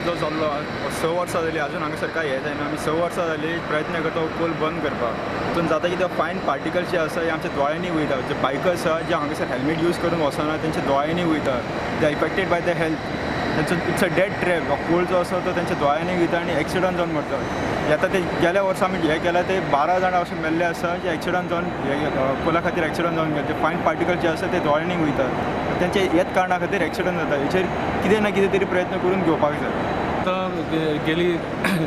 जो जाल्लो 6 वर्सां जाली, अजून हांगासर काय हें जायना. आमी 6 वर्सां जाली प्रयत्न करता हो कोल बंद करपाक. तितून जाता कितें, फायन पार्टिकल्स जे आसा हे आमच्या दोळ्यांनी वयता. जे बायकर्स आसा, जे हांगासर हेल्मेट यूज करून वचना, तेंच्या दोळ्यांनी वयता. They affected by the health. तेंचो it's a death trap. हो कोल जो आसा तो तेंच्या दोळ्यांनी वयता आनी एक्सिडंट जावन मरता. आतां ते गेल्या वर्सा आमी हें केलां, ते 12 जाणां अशें मेल्ले आसा जे एक्सिडंट जावन, हे कोला खातीर एक्सिडंट जावन गेले. ते फायन पार्टिकल्स जे आसा ते दोळ्यांनी वयता, तेंचे हेच कारणा खातीर एक्सिडंट जाता. हेचेर कितें ना कितें तरी प्रयत्न करून घेवपाक जाय. आतां गेली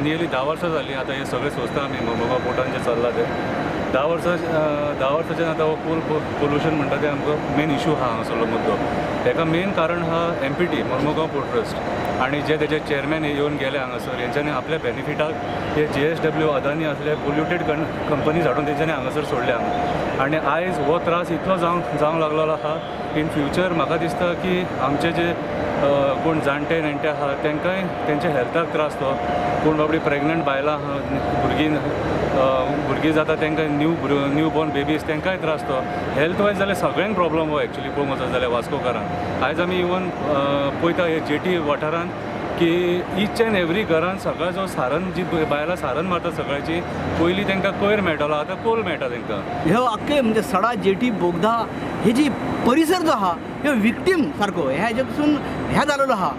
नियरली 10 वर्सां जालीं. आतां हें सगळें सोंसता आमी. मर्मुगांव पोर्टान जें चल्लां तें 10 वर्सां, 10 वर्साच्यान आतां हो कोल पोल्युशन म्हणटा तें आमकां मेन इशू आहा हांगासरलो मुद्दो. तेका मेन कारण आहा एमपीटी, मर्मुगांव पोर्ट ट्रस्ट आनी जे तेजे चेअरमॅन येवन गेले हांगासर, हेंच्यांनी आपल्या बेनिफिटाक हे जेएसडब्ल्यू, अदानी असले पोल्युटेड कंपनीज हाडून तेंच्यांनी हांगासर सोडल्या. आनी आयज हो त्रास इतलो जावंक जावंक लागलेलो आहा, इन फ्युचर म्हाका दिसता की आमचे जे कोण जाणटे नेणटे आहा, तांकांय तेंच्या हेल्थाक त्रास. तो कोण बाबडी प्रेग्नंट बायलां आहा, भुरगीं भुरगीं जाता तांकां, न्यू न्यू बॉर्न बेबीज, तांकांय त्रास. तो हेल्थ वायज जाल्यार सगळ्यांक प्रॉब्लम हो. एक्चुली पळोवंक वचत जाल्यार वास्कोकारांक आयज आमी इवन पळयता हे जेटी वाठारांत की इच एंड एवरी घरान सकाळचो सारन, जी बायलां सारन मारतात सकाळची, पयलीं तांकां कोयर मेळटालो, आतां कोल मेळटा तांकां. ह्यो आख्खे म्हणजे सडा जेटी, बोगदा हे जी परिसर जो आहा, ह्यो विक्टीम सारको ह्या हेजे पासून ह्या जालेलो आहा.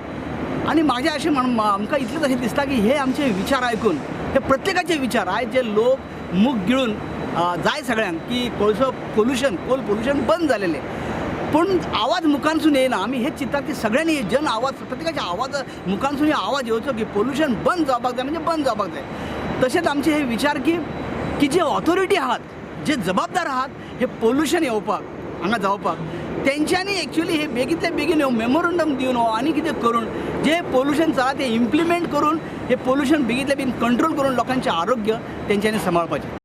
आनी म्हाजें अशें म्हण आमकां इतलेंच अशें दिसता की हे आमचे विचार आयकून, हे प्रत्येकाचे विचार, आयज जे लोक मूख गिळून जाय सगळ्यांक की कोळसो पोल्युशन, कोल पोल्युशन बंद जालेलें, पूण आवाज मुखानसून येयना. आमी हेच चिंतता की सगळ्यांनी जन आवाज, प्रत्येकाच्या आवाज मुखानसून आवाज येवचो की पोल्युशन बंद जावपाक जाय, म्हणजे बंद जावपाक जाय. तशेंच आमचे हे विचार की की जे ऑथॉरिटी आहात, जे जबाबदार आहात हे पोल्युशन येवपाक, हांगा जावपाक, तेंच्यांनी एक्चुली हे बेगींतल्या बेगीन मेमोरंडम दिवन हो आनी कितें करून जे पोल्युशन चला ते इम्प्लिमेंट करून हे पोल्युशन बेगींतल्या बेगीन कंट्रोल करून लोकांचें आरोग्य तेंच्यांनी सांबाळपाचें.